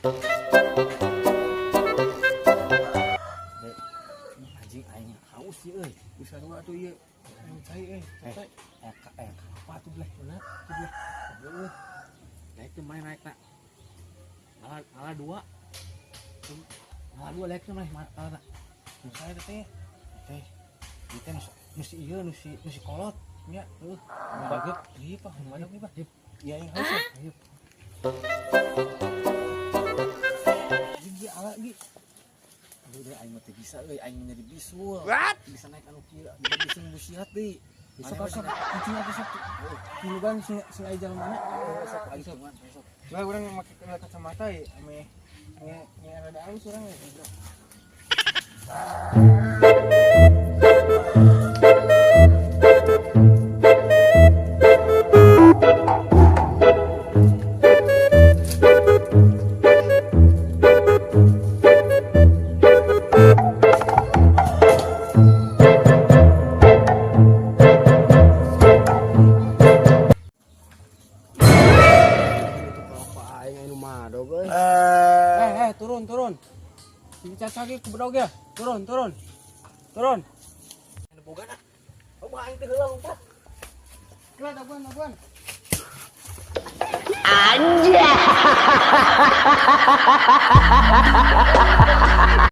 Anjing aing haus sih euy. Bisa dua tuh ieu. Aing cai euy. Eh, Cai. Apa tuh bleh? Mana? Tuh bleh. Heueuh. Naik tuh main naik nak. Ngalah ngalah dua. Ngalah dua naik tuh main ngalah nak. Nu saya teh. Teh. Ieu teh nu si ieu nu si kolot. Nya. Heueuh. Nu baget. Ieu pah, nu baget ieu pah. Iya aing haus. Ayo. Anjing ieu ala gi. Aduh deh aing mah teu bisa euy, aing mah jadi bisul. What? Bisa naik anu kieu, jadi bisul busiat deui. Sok sok kucing apa sok. Tilugan sing sing aya jalan mana? Sok aing cuman sok. Lah urang make kacamata ye ame nge nge rada halus urang ye. Apa aing anu madog euy. Eh, eh, turun, turun. Sing cacak ku bedog ya. Turun, turun. Turun. Anu boga nak. Oh, aing teh heula lompat. Keluar, daguan, daguan. Anjay.